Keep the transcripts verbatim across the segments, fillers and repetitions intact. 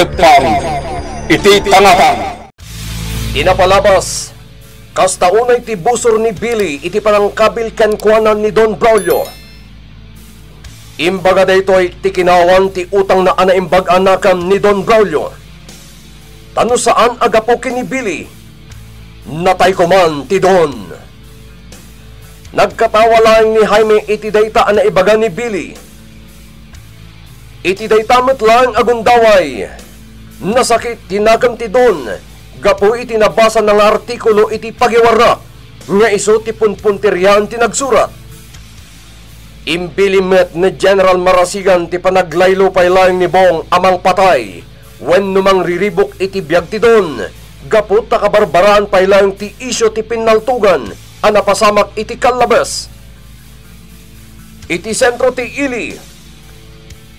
Teppang iti tangatang. Ti napalabas, kasta unay ti busor ni Billy iti panangkabil kenkuana ni Don Braulio. Imbaga daytoy ti kinawan ti utangna a naimbag a nakam ni Don Braulio. Ta no saan a gapu ken ni Billy, natay koman ti Don. Nagkatawa laeng ni Jaime iti dayta a naibaga ni Billy. Iti dayta met laeng a gundaway, nasakit ti nakam ti Don gapu iti nabasana nga artikulo iti pagiwarnak nga isu ti punpunterian ti nagsurat. Imbilin met ni General Marasigan ti panaglaylo pay laeng ni Bong a mangpatay wenno mangriribuk iti biag ti Don gapu ta kabarbaraan pay laeng ti isyu ti pinnaltugan a napasamak iti Callabes. Iti sentro ti ili,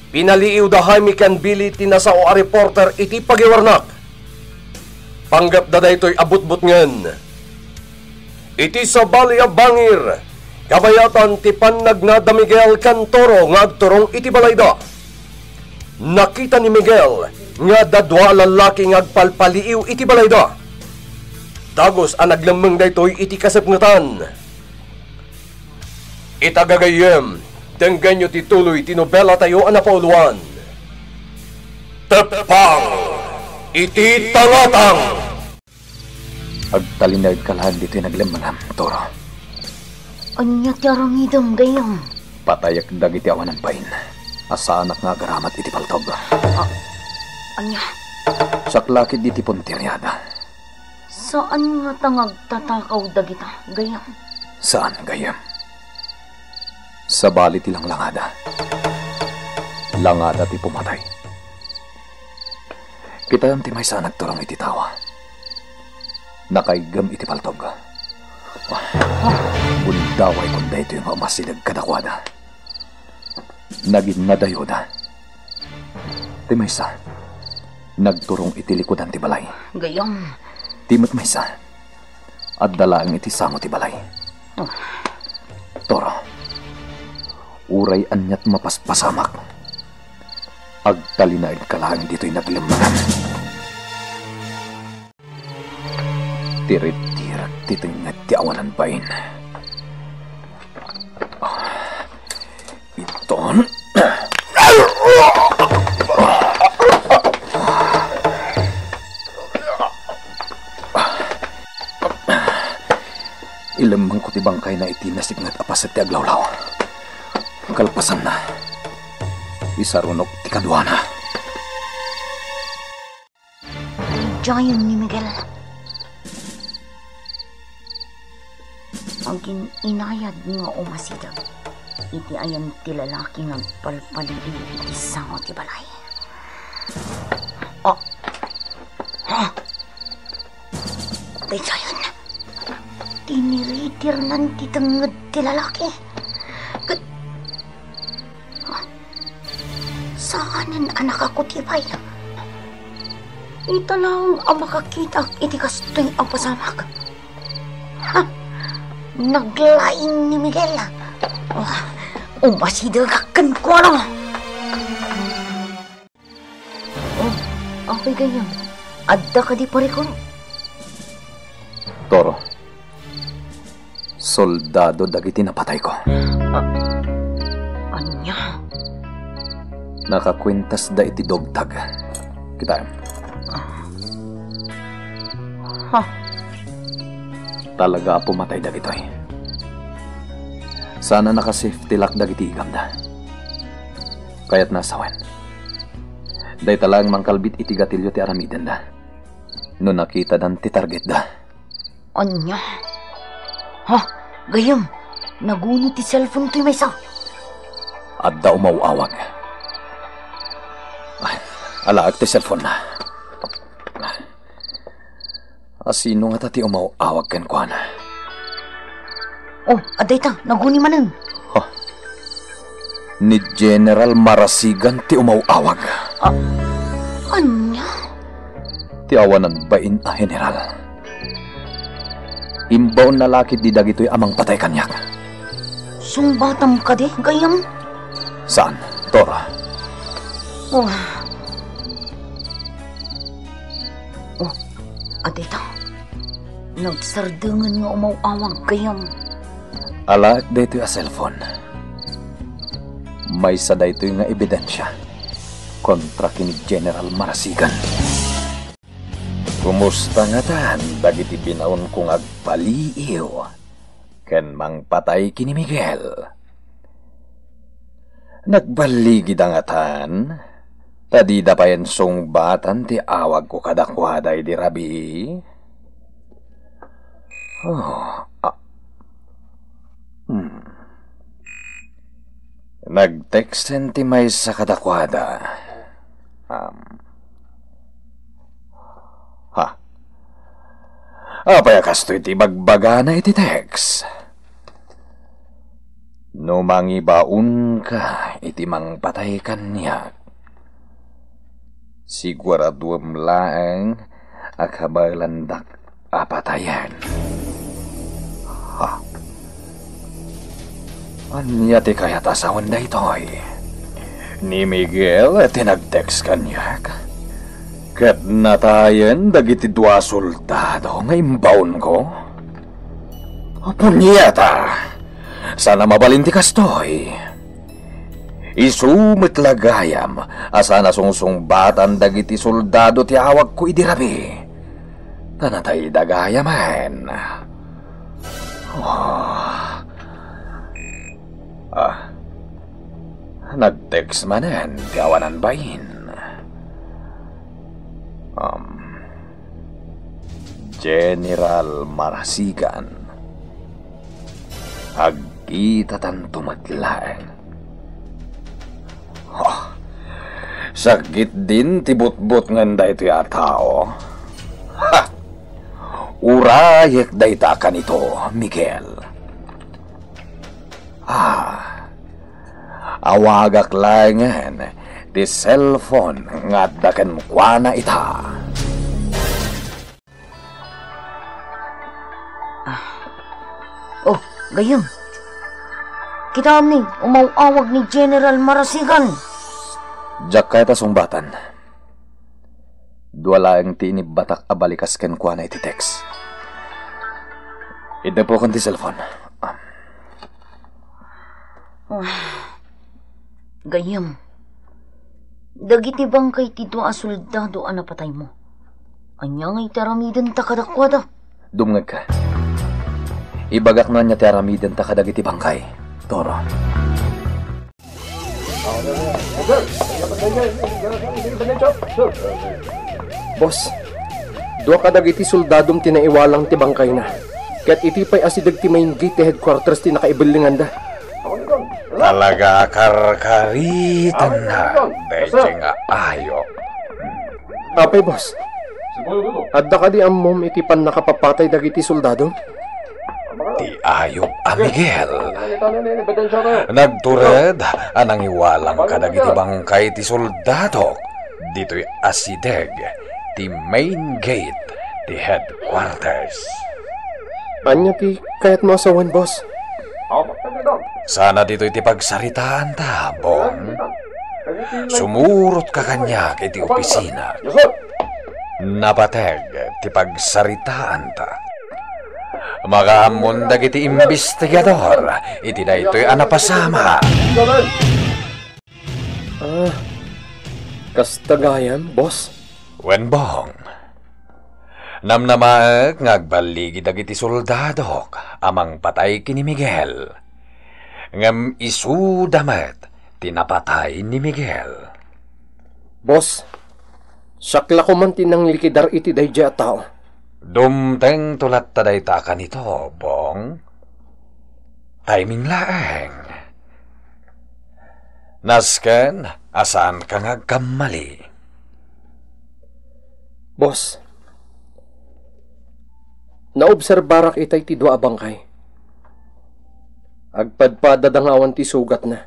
pinaliiw da Jaime ken Billy ti nasao a reporter iti pagiwarnak. Panggepda daytoy a butbutngen. Iti sabali a bangir, kabayatan ti pannagna da Miguel ken Toro nga agturong iti balayda. Nakita ni Miguel nga adda dua a lallaki nga agpalpaliiw iti balayda. Dagus a naglemmeng daytoy iti kasepngetan. Ita gagayyem, denggenyo ti tuloy ti nobelatayo a napauluan. Teppang iti tangatang! Agtalinaedka laeng ditoy naglemmengam, Toro. Ania ti aramidem, gayyem? Patayek dagiti awan agbain a saanak nga agaramat iti paltog. Ah, ania? Saklakid iti punteriada. Saan ngata nga agtatakaw dagita, gayyem? Saan, gayyem. Sabali ti langlangada. Langada ti pumatay. Kitaem ti maysa a nagturong iti tawa. Nakaiggem iti paltog. Gundaway kon daytoy nga umasideg kadakuada. Naginnadayoda. Ti maysa, nagturong iti likudan ti balay. Gayyem. Ti met maysa, adda laeng iti sango ti balay. Ah. Toro, uray aniat mapaspasamak, agtalinaedka laeng ditoy naglemmengam. Tirittirak ti tengnget ti awan agbain. Iton. Ilemmengko ti bangkayna iti nasipnget a paset ti aglawlaw. Kalpasanna, isarunok ti kaduana. Daydiayen ni Miguel. Agin-inayad nga umasideg iti ayan ti lalaki nga agpalpaliiw iti sango ti balay. Ah! Ha? Daydiayen, tiniritirnan ti tengned ti lalaki. Ket, ah, saanen a nakakutipay. Ita laeng a makakitak iti kastoy a pasamak. Ha? Naglaing ni Miguel. Ah, umasidegak kenkuana. Oh, apay gayyem, adda kadi parikor? Toro, soldado dagiti napatayko. Ah, ania? Nakakuentasda iti dugtag. Kitaem. Ah. Ha? Talaga a pumatay dagitoy. Saan a naka-safety lock dagiti igamda. Kayatna a sawen. Dayta laeng mangkalbit iti gatilio ti aramidenda no nakitadan ti targetda. Ania? Ha? Gayyem, naguni ti cellphone toy maysa. Adda umaw-awag. Ay, alaek ti cellphone na. A sino ngata ti umaw-awag kenkuana? Oh, adda ita, naguni manen. Ha? Ni General Marasigan ti umaw-awag. Ah, ania? Ti awanan bain a general. Imbaonna lakid di dagitoy a mangpatay kaniak. Sungbatam kadi, gayyem? Saan, Tora? Oh. Nagsardengen nga umaw-awag gayam. Alaek daytoy a cellphone. Maysa daytoy nga ebidensia kontra ken ni General Marasigan. Kumusta ngatan dagiti binaonko nga agpaliiw ken mangpatay ken ni Miguel? Nagballigida ngatan, ta dida pay sungbatan ti awagko kadakuada idi rabii? Oh, ah, hmm. Nag-texten ti maysa kadakuada. Um, ha? Apay a kastoy ti ibagbagana iti text? No mangibaonka iti mangpatay kaniak, siguraduem laeng a kabaelandak a patayen. Ha? Ania ti kayat a sawen daytoy? Ni Miguel ti nag-text kaniak? Ket natayen dagiti dua a soldado nga imbaonko? Punyeta! Saan a mabalin ti kastoy. Isu met la gayam a saan a sungsungbatan dagiti soldado ti awagko idi rabii. Ta natayda gayamen. Oh. Ah. Nag-text manen ti awanan bain. Um, General Marasigan. Agkitatanto met laeng. Oh, sakgitdin ti butbutngen daytoy a tao. Ha! Urayek dayta a kanito, Miguel. Ah, awagak laengen ti cellphone nga adda kenkuana ita. Ah. Oh, gayyem. Kitaem ni, umaw-awag ni General Marasigan. Diak kayat a sungbatan. Dua laeng ti inibbatak a balikas kenkuana iti text. Iddapukan ti cellphone. Ah. Gayyem. Dagiti bangkay ti dua a soldado a napataymo, ania ngay ti aramidenta kadakuada? Dumngegka. Ibagak no ania ti aramidenta kadagiti bangkay, Toro. Boss, dua kadagiti soldadom ti naiwalang ti bangkayna. Ket iti pay asideg ti main gate ti headquarters ti nakaibellinganda. Talaga a karkaritanna daytoy nga ayup. Apay, boss? Adda kadi ammom iti pannakapapatay dagiti soldado? Ti ayup a Miguel. Nagtured a nangiwalang kadagiti bangkay ti soldadok ditoy asideg ti main gate ti headquarters. Ania ti kayatmo a sawen, boss? Sana ditoy ti pagsaritaanta, Bong. Sumurotka kaniak iti opisina. Napateg ti pagsaritaanta. Makaammon dagiti imbestigador iti daytoy a napasamak. Ah, kasta gayam, boss? Wen, Bong. Namnamaek nga agballigi dagiti soldadok a mangpatay ken ni Miguel. Ngem isuda met ti napatay ni Miguel. Boss, siak la koman ti nanglikidar iti daydiay a tao. Dumtengto latta dayta a kanito, Bong. Timing laeng. Nasken a saanka nga agkammali. Boss, naobserbarak itay ti dua a bangkay. Agpadpadada nga awan ti sugatna,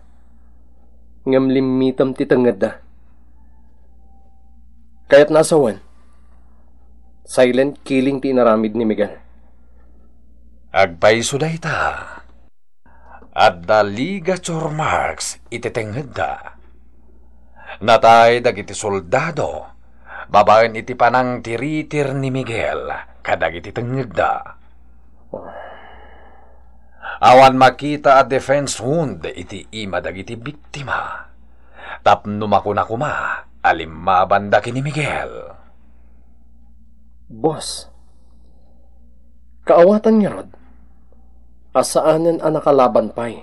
ngem limmitem ti tengngedda. Kayatna a sawen, silent killing ti inaramid ni Miguel. Agpayso dayta. Adda ligature marks iti tengngedda. Natay dagiti soldado babaen iti panangtiritir ni Miguel kadagiti tengngedda. Awan makita a defense wound iti ima dagiti biktima, tapno makuna koma a limmabanda ken ni Miguel. Boss, kaawatan ngarud a saanen a nakalaban pay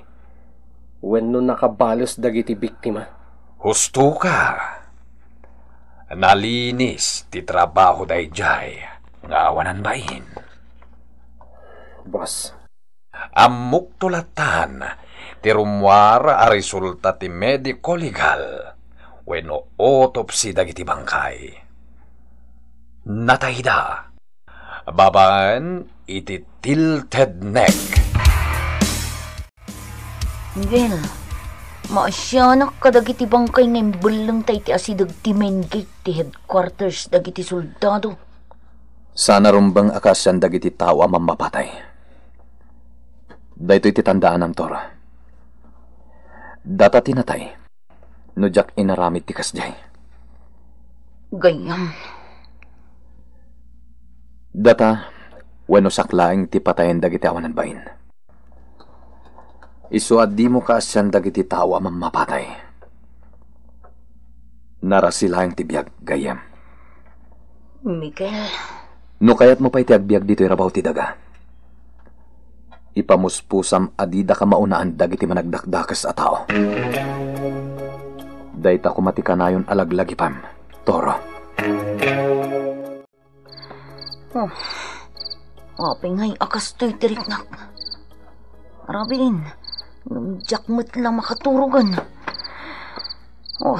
wenno nakabales dagiti biktima? Husto ka. Nalinis ti trabaho daydiay nga awanan bain. Boss. Ammokto lattan ti rummuar a resulta ti medico legal wenno autopsy dagiti bangkay. Natayda babaen iti tilted neck. Miguel, maasianak kadagiti bangkay nga imbellengta iti asideg ti main gate ti headquarters dagiti soldado. Saan a rumbeng a kaasian dagiti tao a mammapatay. Daytoy ti tandaanam, Tor. Data ti natay no diak inaramid ti kasdiay. Gayyem. Data wenno siak laeng ti patayen dagiti awanan bain. Isu a dimo kaasian dagiti tao a mammapatay. Narasi laeng ti biag, gayyem. Miguel. No kayatmo pay ti agbiag ditoy rabaw ti daga, ipamuspusam a didaka maunaan dagiti managdakdakes a tao. Dayta koma ti kanayon a laglagipem, Toro. Oh. Apay ngay a kastoy ti riknak? Arabin, ngem diak met la makaturogen. Oh.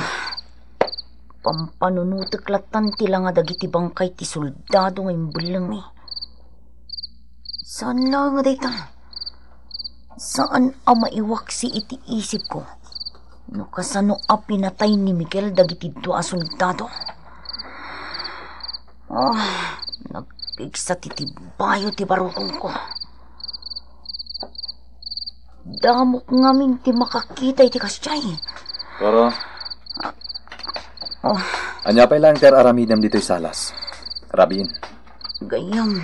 Pampanunotek lattan ti langa dagiti bangkay ti soldado nga imbellengmi. Saan laeng a dayta? Saan a maiwaksi iti isipko no kasano a pinatay ni Miguel dagiti dua a soldado. Oh, nagpigsa ti tibayo ti barukongko. Damok ngamin ti makakita iti kasdiay. Pero, oh. Ania pay laeng ti ar-aramidem ditoy salas, Rabin? Gayyem.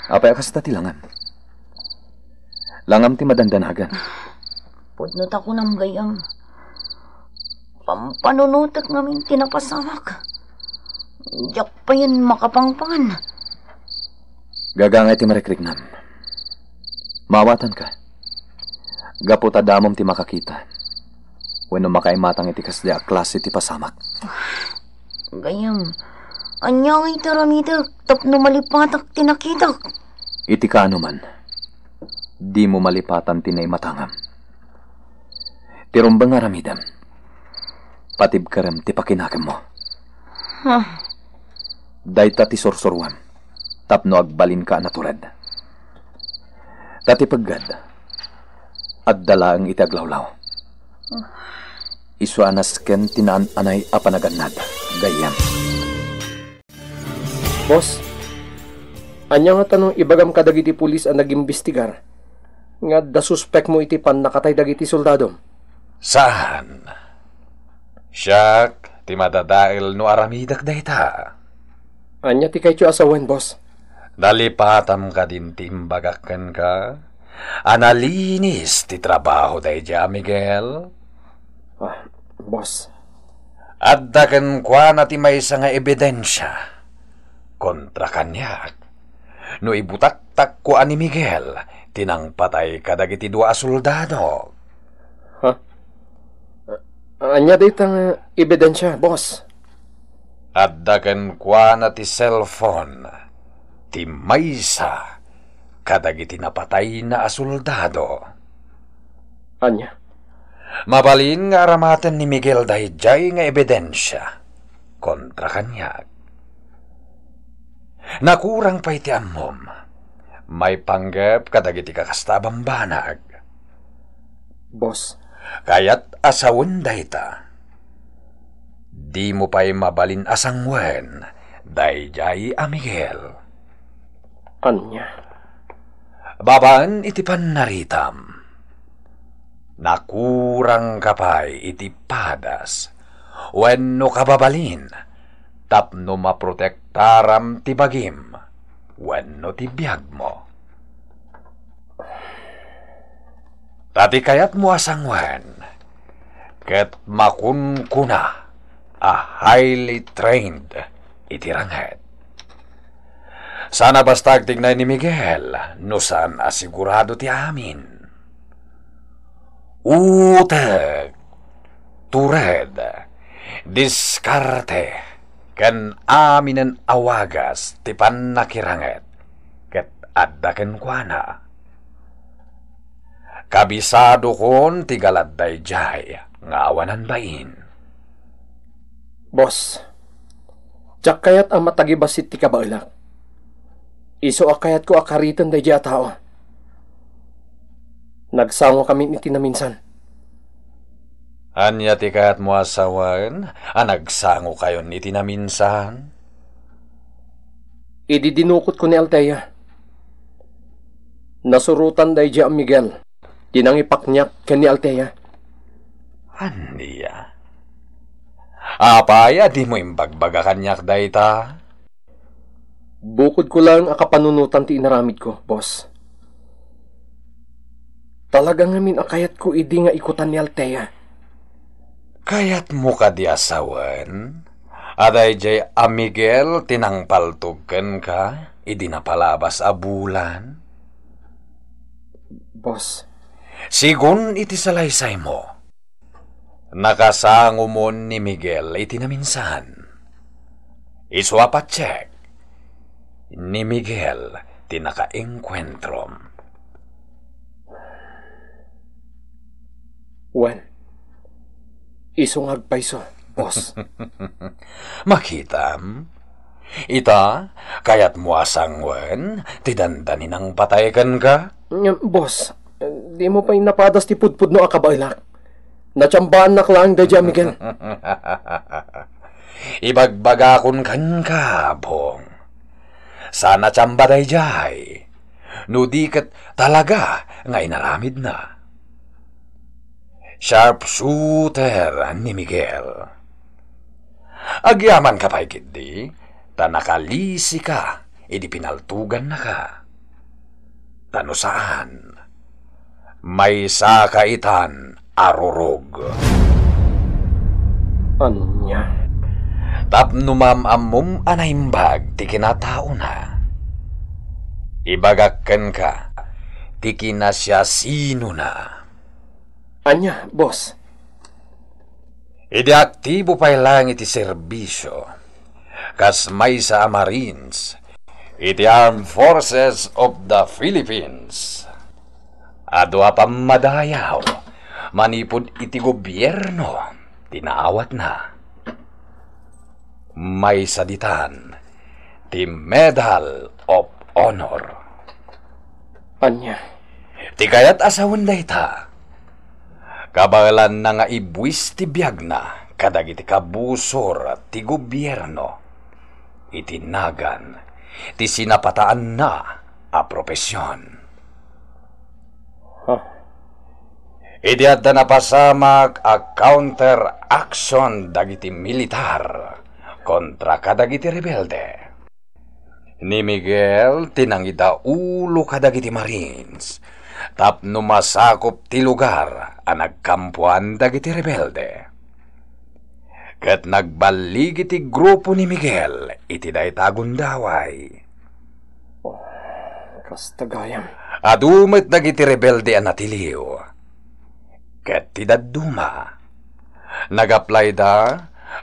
Apay a kasta ti langam? Langam ti madandanagan. Pudno ta kunam, gayyem. Pampanunotek ngamin ti napasamak. Diak payen makapangpangan. Gagangay ti marikriknam. Maawatanka. Gapu ta damom ti makakita wenno makaimatang iti kasdi a klase ti pasamak. Gayyem, ania ngay ti aramidek tapno malipatak ti nakitak? Iti kaano man, dimo malipatan ti naimatangam. Ti rumbeng nga aramidem, patibkerem ti pakinakemmo. Huh. Dayta ti sursuruem tapno agbalinka a natured. Ta ti peggad, adda laeng iti aglawlaw. Isu a nasken ti naan-anay a panagannad, gayyem. Boss, ania ngata no ibagam kadagiti pulis a nagimbestigar nga adda suspekmo iti pannakatay dagiti soldadom? Saan. Siak ti madadael no aramidek dayta. Ania ti kayatyo a sawen, boss? Nalipatam kadin ti imbagak kenka a nalinis ti trabaho daydiay a Miguel? Ah, boss. Adda kenkuana ti maysa nga ebidensia kontra kaniak no ibutaktakko a ni Miguel ti nangpatay kadagiti dua a soldado. Ha? A-, ania dayta nga ebidensia, boss? Adda kenkuana ti cellphone ti maysa kadagiti napatayna a soldado. Ania? Mabalin nga aramaten ni Miguel daydiay nga ebidensia kontra kaniak. Nakurang pay ti ammom maipanggep kadagiti kakasta a bambanag. Boss. Kayat a sawen dayta. Dimo pay mabalin a sanguen daydiay a Miguel. Ania? Babaen iti pannaritam, nakurangka pay iti padas wenno kababalin tapno maprotekta aram ti bagim wenno ti biagmo. Ta ti kayatmo a sangoen, ket makunkuna a highly trained iti ranget. Saan a basta agtignay ni Miguel no saan a sigurado ti amin. Utek, tured, diskarte, ken aminen a wagas ti pannakiranget ket adda kenkuana. Kabisadokon ti galad daydiay nga awanan bain. Boss, diak kayat a matagibassit ti kabaelak. Isu a kayatko a kariten daydiay a tao. Nagsangokamin iti naminsan. Ania ti kayatmo a sawen a nagsangokayon iti naminsan? Idi dinukotko ni Althea, nasurotan daydiay a Miguel ti nangipakniak ken ni Althea. Ania? Apay a dimo imbagbaga kaniak dayta? Bukodko laeng a kapanunotan ti inaramidko, boss. Talaga ngamin a kayatko idi nga ikutan ni Althea. Kayatmo kadi a sawen a daydiay a Miguel ti nangpaltog kenka idi napalabas a bulan? Boss. Sigun iti salaysaymo, nakasangomon ni Miguel iti naminsan. Isu a patsek, ni Miguel ti nakaengkuentrom. Wen, isu nga agpayso, boss. Makitam? Ita, kayatmo a sangoen ti dandani nangpatay kenka? Ngem, boss, dimo pay napadas ti pudpudno a kabaelak. Natsambaannak laeng daydiay a Miguel. Ibagbagakon kenka, Bong. Saan a tsamba daydiay, no di ket talaga nga inaramidna. Sharpshooter ni Miguel. Agyamanka pay ketdi, ta nakalisika idi pinaltogannaka. Ta no saan, maysaka itan a rurog. Ania? Tapno maam-ammom a naimbag ti kinataona, ibagak kenka ti kinasiasinona. Ania, boss? Idi aktibo pay laeng iti serbisio, kas maysa a Marines iti Armed Forces of the Philippines, adu a pammadayaw manipud iti gobierno ti naawatna. Maysa ditan ti Medal of Honor. Ania? Ti kayat a sawen dayta, kabaelanna nga ibuis ti biagna kadagiti kabusor ti gobierno iti nagan ti sinapataanna a profesion. Huh? Idi adda napasamak a counter action dagiti militar kontra kadagiti rebelde, ni Miguel ti nangidaulo kadagiti Marines tapno masakop ti lugar a nagkampuan dagiti rebelde. Ket nagballigi ti grupo ni Miguel iti dayta a gundaway. Oh, kasta gayam. Adu met dagiti rebelde a natiliw. Ket ti dadduma, nag-apply da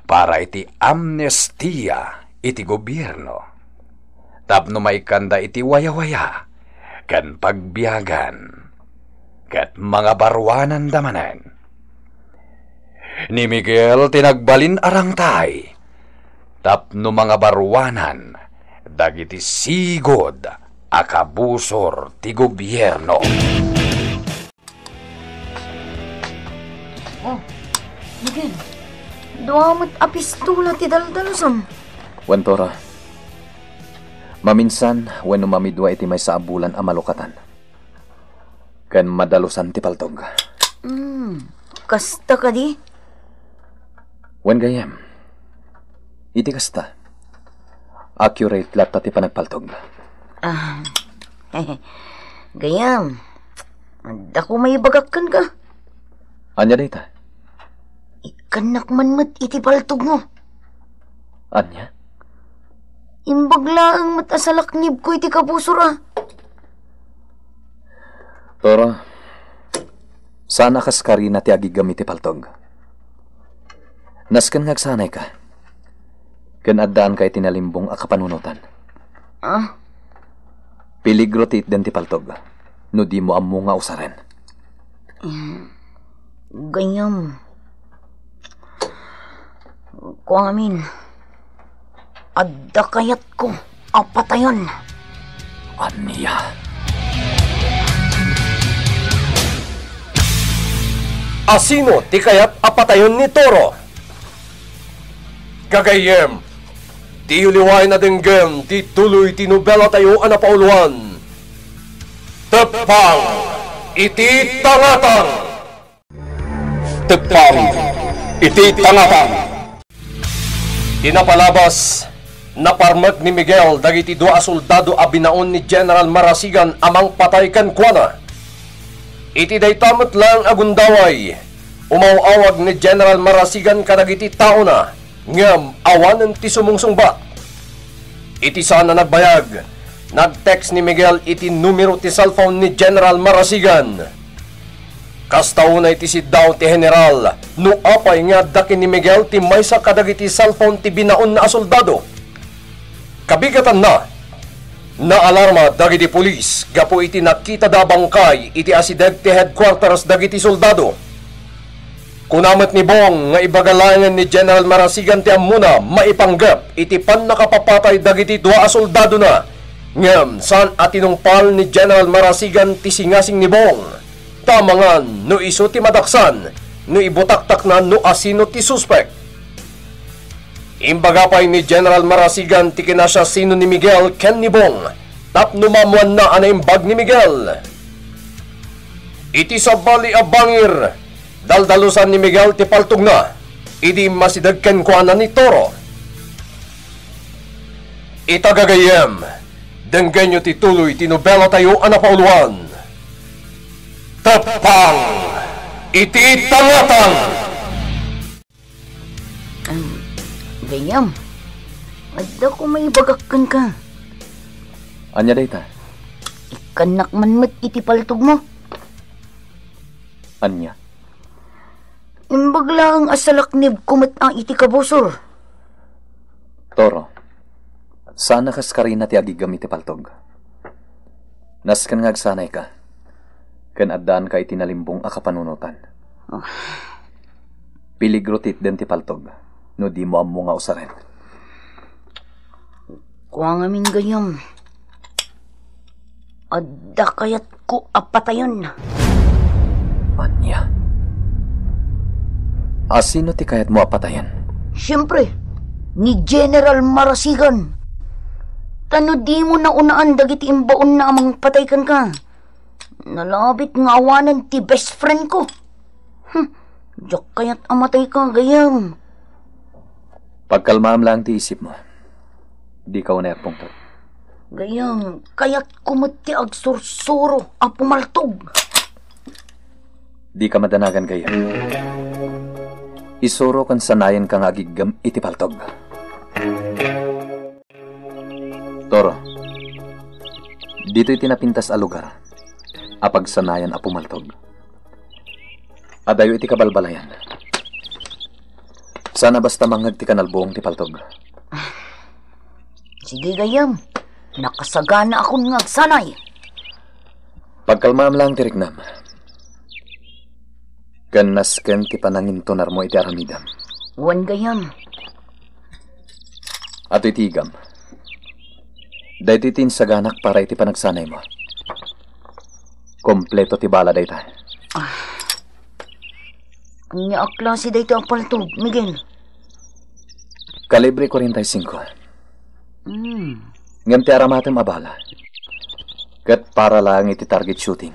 para iti amnestia iti gobierno, tapno maikkanda iti wayawaya ken pagbiagan, ket mangabaruananda manen. Ni Miguel ti nagbalin a rangtay tapno mangabaruanan dagiti sigud a kabusor ti gobierno. Oh, Miguel, dua met a pistola ti daldalusam. Wen, Tora, maminsan wenno mamidua iti maysa a bulan a malukatan ken madalusan ti paltog. Hmm, kasta kadi? Wen, gayyem, iti kasta, Accurate latta ti panagpaltog. Ah, gayam, adda ko maibagak kenka. Ania dayta? Ikkannak man met iti paltogmo. Ania? Imbag laeng met a salaknibko iti kabusor a. Toro, saan a kas karina ti agiggam iti paltog. Nasken nga agsanayka. Ken addaanka iti nalimbong a kapanunotan. Ah? Peligro ti itden ti paltog no dimo ammo nga usaren. Mm, gayam. Kua ngamin, adda kayatko a patayan. Ania? Asino ti kayat a patayon ni Toro? Gagayyem, diyo liwaen a denggem ti tuloy ti nobelatayo a napauluan, Teppang iti Tangatang. Teppang iti Tangatang. Ti napalabas, naparmek ni Miguel dagiti dua a soldado a binaon ni General Marasigan a mangpatay kenkuana. Iti dayta met laeng a gundaway, umaw-awag ni General Marasigan kadagiti taona, ngem awanen ti sumungsungbat. Iti saan a nagbayag, nag-text ni Miguel iti numero ti cellphone ni General Marasigan. Kasta unay ti siddaw ti General no apay nga adda ken ni Miguel ti maysa kadagiti cellphone ti binaonna a soldado. Kabigatanna, naalarma dagiti pulis gapu iti nakitada a bangkay iti asideg ti headquarters dagiti soldado. Kuna met ni Bong nga ibaga laengen ni General Marasigan ti ammona maipanggep iti pannakapapatay dagiti dua a soldadona, ngem saan a tinungpal ni General Marasigan ti singasing ni Bong. Ta amangan no isu ti madaksan no ibutaktakna no asino ti suspek. Imbaga pay ni General Marasigan ti kinasiasino ni Miguel ken ni Bong tapno maammoanna a naimbag ni Miguel. Iti sabali a bangir, daldalusan ni Miguel ti paltogna idi immasideg kenkuana ni Toro. Ita gagayyem, denggenyo ti tuloy ti nobelatayo a napauluan, Teppang iti Tangatang. Am, gayam, adda ko maibagak kenka. Ania dayta? Ikkannak man met iti paltogmo. Ania? Imbag laeng a salaknibko met a iti kabusor. Toro, saan a kas karina ti agiggam iti paltog. Nasken nga agsanayka, ken addaanka iti nalimbong a kapanunotan. Ah. Peligro ti itden ti paltog no dimo ammo nga usaren. Kua ngamin gayam, adda kayatko a patayen. Ania? Asino ti kayatmo a patayen? Siempre, ni General Marasigan. Ta no dimo naunaan dagiti imbaonna a mangpatay kenka, nalabit nga awanen ti best friend ko. Hmm, diak kayat a matayka, gayam. Pagkalmaam laeng ti isipmo. Dika unay agpungtot. Gayam, kayatko met ti agsursuro a pumaltog. Dika madanagan, gayam. Isuro ken sanayanka nga agiggam iti paltog. Toro, ditoy ti napintas a lugar a pagsanayan a pumaltog. Adayo iti kabalbalayan. Saan a basta mangngeg ti kanalbuong ti paltog. Sige, gayam. Nakasaganaakon nga agsanay. Pagkalmaam laeng ti riknam. Ken nasken ti panangintunarmo iti aramidem. Wen gayam. Atoy ti igam. Daytoy ti insaganak para iti panagsanaymo. Kompleto ti bala dayta. Ah. Ania a klase dayta a paltog, Miguel? Kalibre kuarenta y cinco. Hmm. Ngem ti aramatem a bala, ket para laeng iti target shooting.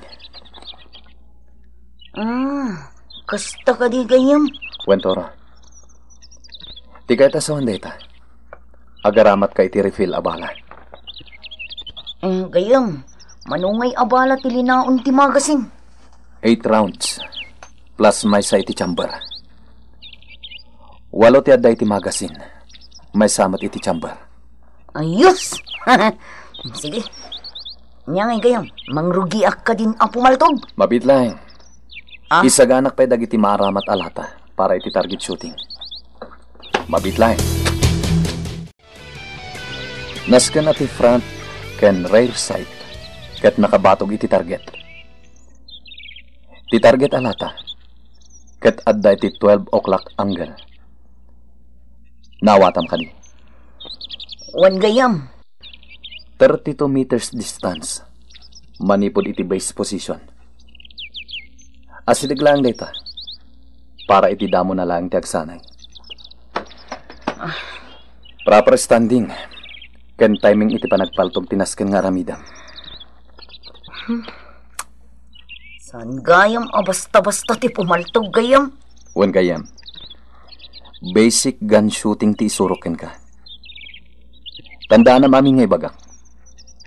Ah, kasta kadi gayam? Wen, Toro. Ti kayat a sawen dayta. Agaramatka iti refill a bala. Mm, gayyem, mano ngay a bala ti linaon ti magasin? Eight rounds, plus maysa iti chamber. Walo ti adda iti magasin, maysa met iti chamber. Ayos! Sige. Ania ngay gayyem, mangrugiak kadin a pumaltog? Mabiit laeng. Ah? Isaganak pay dagiti maaramat a lata para iti target shooting. Mabiit laeng. Nasken ti front ken rear sight ket nakabatog iti target. Ti target a lata ket adda iti twelve o'clock angle. Naawatam kadi? Wen gayyem. Thirty-two meters distance manipud iti base position. Asideg laeng dayta para iti damona laeng ti agsanay. Ah. Proper standing ken timing iti panagpaltog ti nasken nga aramidem. Hmm. Saan gayyem a basta-basta ti pumaltog gayyem? Wen gayyem, basic gun shooting ti isurok kenka. Tandaanam amin nga ibagak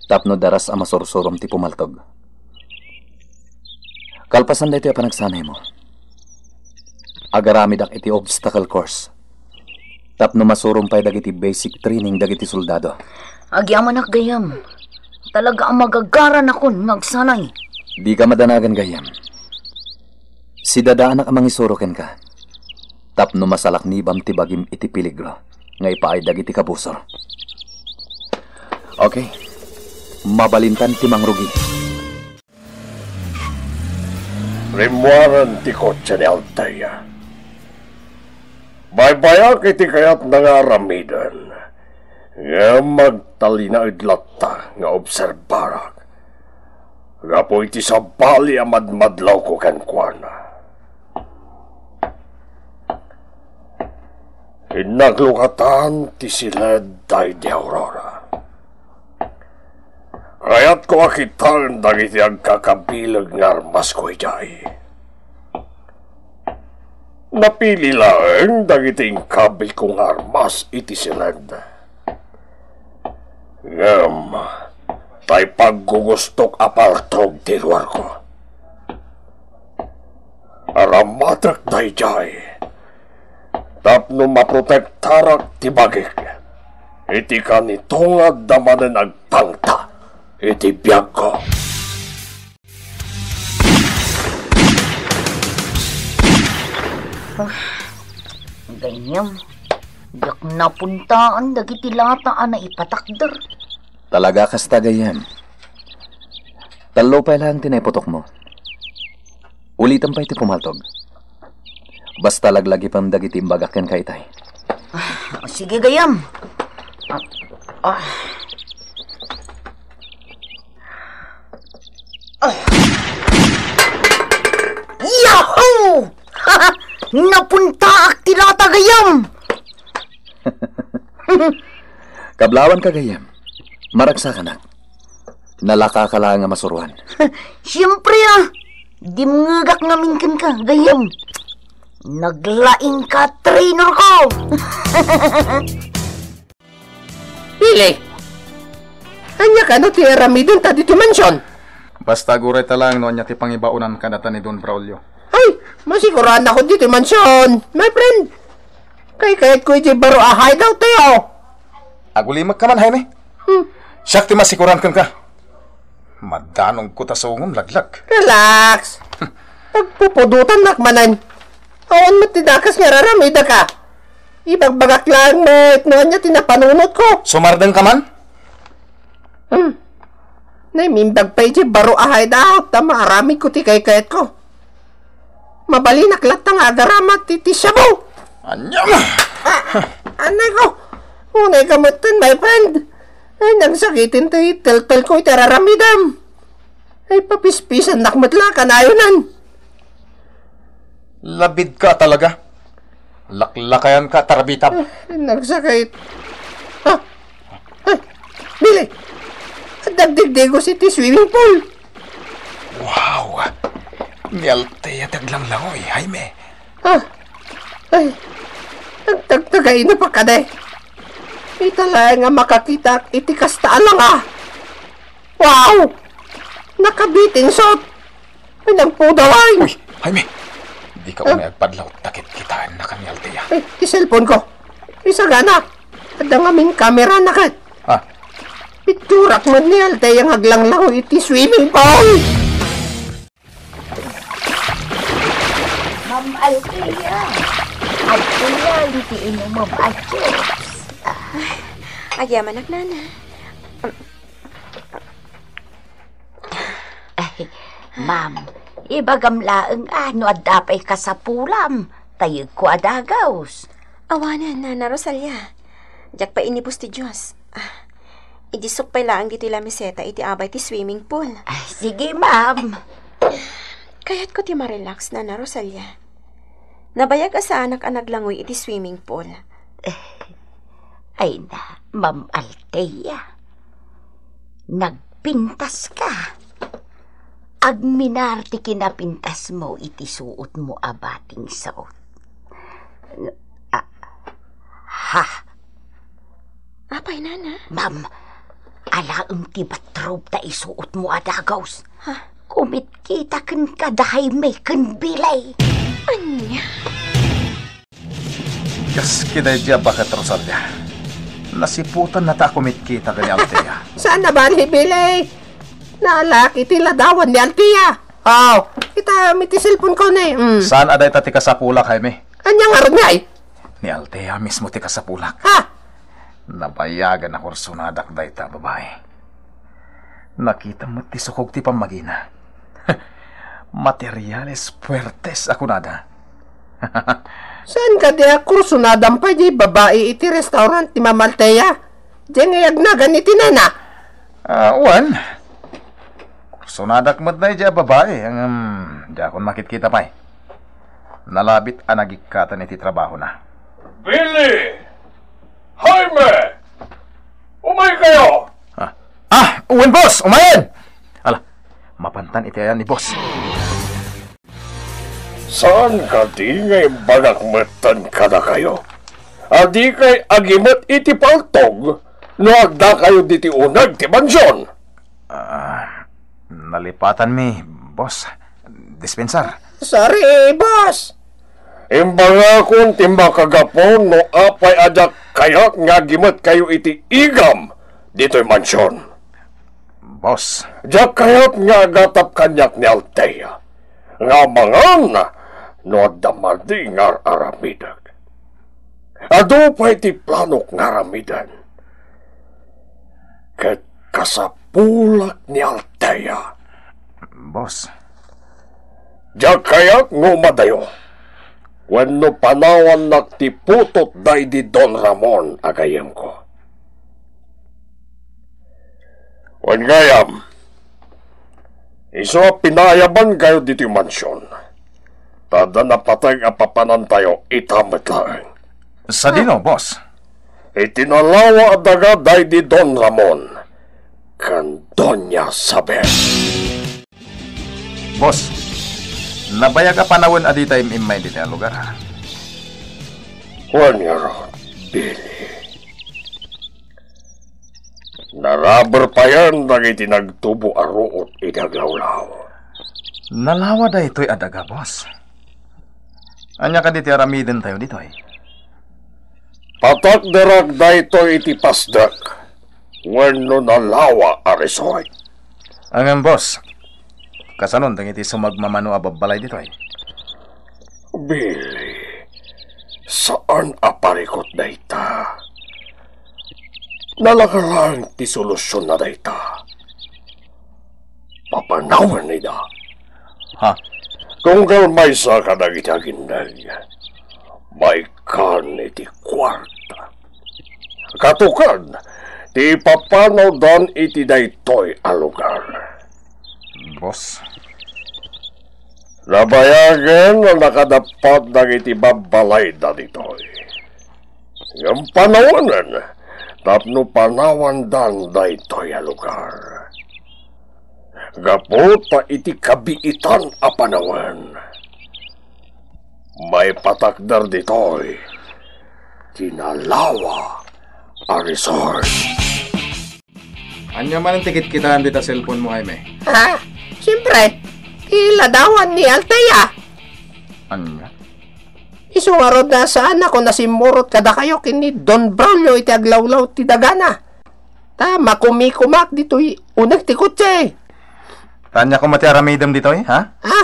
tapno daras a masursurom ti pumaltog. Kalpasan daytoy a panagsanaymo, agaramidak iti obstacle course tapno masurom pay dagiti basic training dagiti soldado. Agyamanak gayyem. Talaga a magagaranakon nga agsanay. Dika madanagan gayyem. Sidadaanak a mangisuro kenka tapno masalaknibam ti bagim iti peligro nga ipaay dagiti kabusor. Okay. Mabalintan ti mangrugi. Rimmuaren ti kotse ni Althea. Baybayak iti kayatna nga aramiden, ngem agtalinaed latta nga obserbarak gapu iti sabali a madmadlawko kenkuana. Innak lukatan ti siled daydi Aurora. Kayatko a kitaen dagiti agkakabileg nga armasko idiay. Napili laeng dagiti inkabilko nga armas iti siled. Ngem, tay paggugustok a paltog ti luarko. Aramatek daydiay tapno maprotektarak ti bagik iti kanito nga adda manen agtangta iti biagko. Ah, gayyem, diak napuntaan dagiti lata a naipatakder. Talaga kasta, gayyem? Tallo pay laeng ti naiputokmo. Ulitem pay ti pumaltog. Basta laglagipem dagiti imbagak kenka itay. Ah, sige, gayyem. Ah, ah. Ah. Yahoo! Napuntaak ti lata, gayyem! Kablawanka, gayyem. Maragsakanak. Nalakaka laeng a masuroan. Siempre, ah. Dimngegak ngamin kenka, gayyem. Naglaingka, trainerko. Pili. Ania kano ti aramidenta ditoy mansion? Basta aguray ta laeng no ania ti pangibaonan kadata ni Don Braulio. Ay, masiguruannakon ditoy mansion, my friend. Kaykayatko iti baro a hideout tayo. Agulimekka man, Jaime. Hmm. Siak ti masiguran kenka. Madanongko ta sungom, laglag. Relax. Pagpupudotannak manen. Awan met ti dakes nga raramidek a. Ibagbagak laeng met no ania ti napanunotko. Sumardengka man? Hmm. Naimimbag pay iti baro a hideout ta maaramidko ti kaykayatko. Mabalinak latta nga agaramat iti shabu. Ania? Ah, anay ko. Unay ka metten, my friend. Ay, nagsakiten ti teltelko iti araramidem. Ay, papispisannak met la kanayonan. Labidka talaga. Laklakayanka, tarbitab. Ah, nagsakit. Ah, ay, Billy! Adda agdigdigos iti swimming pool. Wow! Ni Althea ti aglanglangoy, Jaime. Ah, ay, nagtagtagayna pa kadi. Ita laeng a makakitak iti kasta a langa. Wow! Nakabiting sot! Ay, nagpudaw ay! Uy, Jaime! Dika Ah? Unay agpadlaw ta ket kitaennak ni Althea. Ay, ti cellphone ko. Isagana. Adda ngamin kamera na ket. Ah. Picturak met ni Althea nga aglanglangoy iti swimming pool! Ma'am Althea, adtoy iti inumem a juice. Ah. Agyamanak, Nana. Ay, ma'am, ibagam laeng a no adda pay kasapulam, tayegko a dagaws. Awanen, Nana Rosalia. Diak pay inibus ti juice. Ah, idisok pay laeng ditoy lamiseta iti abay ti swimming pool. Ah, sige, ma'am. Kayatko ti ma-relax, Nana Rosalia. Nabayag a saanak a naglangoy iti swimming pool. Ay na, Ma'am Althea. Nagpintas ka. Agminar ti kinapintasmo iti suotmo a bating saot. Ah, ha? Apay, Nana? Ma'am, alaem ti bathrobe ta isuotmo a dagaws. Ha? Kumitkita kenka da Jaime ken Billy. Ania? Kas kidaydi a baket, Rosalia. Nasiputannata a kumitkita ken ni Althea. Saan a bali, Billy? Naalak iti ladawan ni Althea. Aw, kita mi ti cellphone ko ni. Mm. Saan a dayta ti kasapulak, Jaime? Ania ngarud ngay? Ni Althea mismo ti kasapulak. Ha? Nabayagan a kursonadak dayta a babai. Nakitam met ti sukog ti pammagina. Materiales fuertes a kunada. Saan kadi a kursunadam pay di babai iti restaurant ni Ma'am Althea? Diay nga yagnagan iti nana? Ah, wen. Kursunadak met daydi a babai, ngem diakon makitkita pay. Nalabit a nagikkatan iti trabahona. Billy! Jaime! Umay kayo! Ah, ah, wen, boss! Umayen! Ala, mapantan iti ayan ni boss. Saan kadi nga imbagak metten kadakayo a dikay agimet iti paltog no addakayo ditoy uneg ti mansion? Ah, nalipatanmi, boss. Dispensar. Sorry, boss. Imbagakon ti makagapu no apay a diak kayat nga agimetkayo iti igam ditoy mansion. Boss. Diak kayat nga agatap kaniak ni Althea nga amangan no adda madi nga ar-aramidek. Adu pay ti planok nga aramiden. Ket kasapulak ni Althea. Boss. Diak kayat nga umadayo wenno panawannak ti putot daydi Don Ramon a gayyemko. Wen gayam, isu a pinaayabankayo ditoy mansion, ta adda napateg a papanantayo ita met laeng. Sadino, boss? Iti nalawa a daga daydi Don Ramon ken Doña Sabel. Boss, nabayag a panawen a dita im-immay dita a lugar, ha? Wen ngarud, Billy. Naraber payen dagiti nagtubo a ruot iti aglawlaw. Nalawa daytoy a daga, boss. Ania kadi ti aramidentayo ditoy? Patakderak daytoy iti pasdek wenno nalawa a resort. Ngem, boss, kasanon dagiti sumagmamano a babbalay ditoy? Billy, saan a parikut dayta. Nalaka laeng ti solusionna dayta. Papanawen ida. Ha? Tunggal maysa kadagiti agindeg, maikkan iti kuarta. Katukad ti ipapanawdan iti daytoy a lugar. Boss. Nabayagen a nakadappat dagiti babbalayda ditoy. Ngem panawenen tapno panawandan daytoy a lugar. Gapu ta iti kabiitan a panawen, maipatakder ditoy ti nalawa a resource. Ania manen ti kitkitaem dita cellphone mo, Jaime? Ha? Siyempre, ti ladawan ni Althea. Ania? Isu ngarud a saanakon a simmurot kadakayo ken ni Don Braulio iti aglawlaw ti dagana. Ta makumikumaak ditoy uneg ti kotse. Ania koma ti aramidem ditoy, ha? Ha?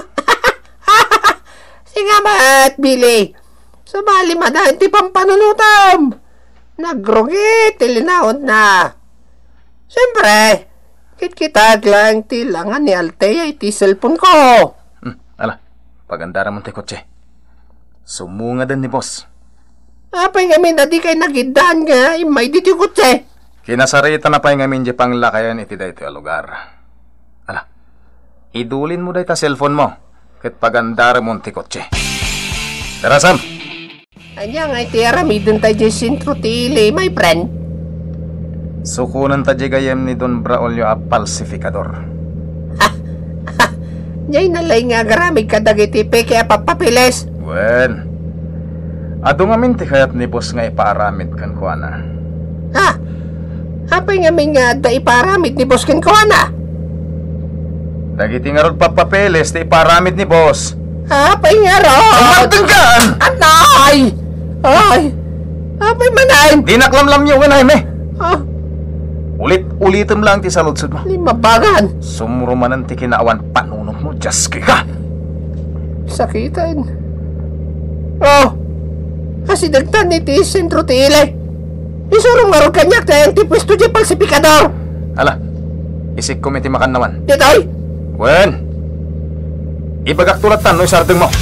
Siak met, Billy. Sabali, madain ti pampanunotam. Nagrugi ti linautna. Siyempre, kitkitaek laeng ti langa ni Althea iti cellphone ko. Hmm, ala, pagandaramon ti kotse. Sumungaden ni boss. Apay ngamin a dikay nagiddaan nga immay ditoy kotse? Kinasaritana pay ngamin diay panglakayen iti daytoy a lugar. Ala, idulinmo dayta cellphone mo, ket pagandaramon ti kotse. Tara, Sam! Ania ngay ti aramidenta idiay sentro ti ili, my friend? Sukonenta diay gayyem ni Don Braulio a palsifikador. Diay nalaing nga agaramid kadagiti peke a pappapeles. Wen, adu ngamin ti kayat ni boss nga ipaaramid kenkuana. Ha? Apay ngamin nga adda ipaaramid ni boss kenkuana? Dagiti ngarud pappapeles ti ipaaramid ni boss. Apay ngarud? Umartengkan! Anay! Ay! Apay manen? Dinak lamlamyo, Jaime. Ah, Ulit-ulitem lang ti saludsod mo. Limabagan. Sumro manen ti kinaawan panunot mo, Jaski ka! Sakiten. Oh! Asidegtan iti sentro ti ili. Isurom ngarud kaniak ti ayan ti puesto diay palsifikador. Ala, isikkom iti makannawan. Ditoy? Wen, ibagakto latta no isardengmo.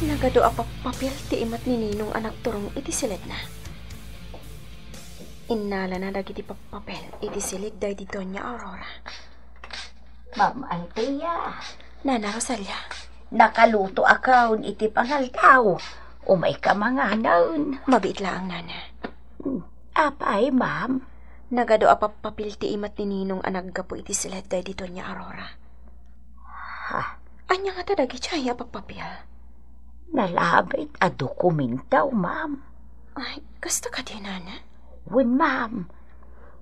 Nagadu a pappapil ti imat ni Ninong a nagturong iti siledna. Innalana dagiti pappapil iti siled daydi Doña Aurora. Ma'am Althea. Nana Rosalia. Nakalutoakon iti pangaldaw. Umayka manganen. Mabiit laeng, Nana. Hmm. Apay, ma'am? Nagadu a pappapil ti imat ni Ninong a naggapu iti siled daydi Doña Aurora. Ha? Ania ngata dagiti aya a pappapil? Nalabit a dokumento, ma'am. Ay, kasta kadi, Nana? Wen, ma'am.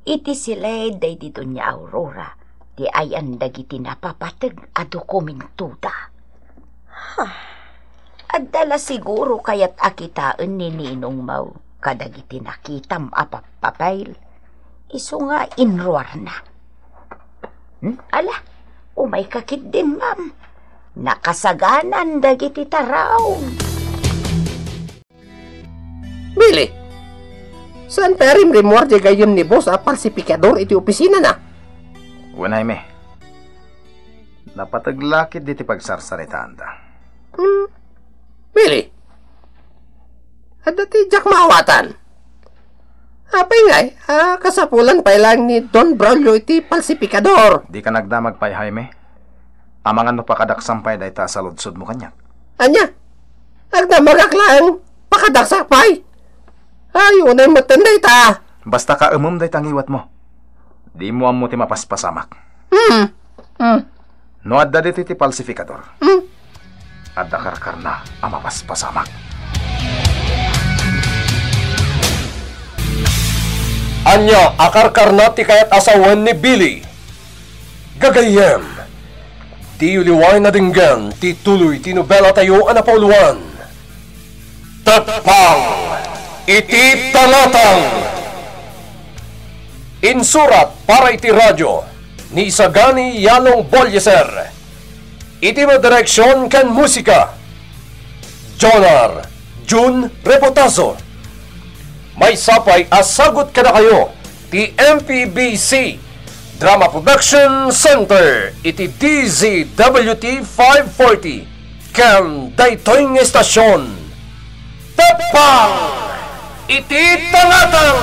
Iti siled daydi Doña Aurora, ti ayan dagiti napapateg a dokumentoda. Ha? Adda la siguro kayat a kitaen ni Ninong Mau kadagiti nakitam a pappapil. Isu nga inruarna. Hmm? Ala, umayka ketdin, ma'am. Nakasaganan dagiti taraon. Billy, saan pay a rimrimmuar diay gayyem ni boss a palsifikador iti opisinana? Wen, Jaime. Napateg la ketdi ti pagsarsaritaanta. Hmm. Billy, adda ti diak maawatan. Apay ngay a kasapulan pay laeng ni Don Braulio iti palsifikador? Dika nagdamag pay, Jaime. Amangan no pakadaksam pay dayta a saludsodmo kaniak. Ania? Agdamagak laeng pakadaksak pay? Ay, unay metten dayta. Basta kaemem dayta ngiwatmo. Dimo ammo ti mapaspasamak. Hmm. Hmm. No adda ditoy ti palsifikador, Hmm. adda karkarna a mapaspasamak. Ania a karkarna ti kayat a sawen ni Billy? Gagayyem, diyo liwaen a denggen ti tuloy ti nobelatayo a napauluan. Teppang iti Tangatang. Insurat para iti radio ni Isagani Yalong Bolieser. Iti madireksion ken musika, Jonar Jun Reputazo. Maysa pay a sagut kadakayo ti M P B C Drama Production Center iti D Z W T five forty ken daytoy nga estasion, Teppang iti Tangatang.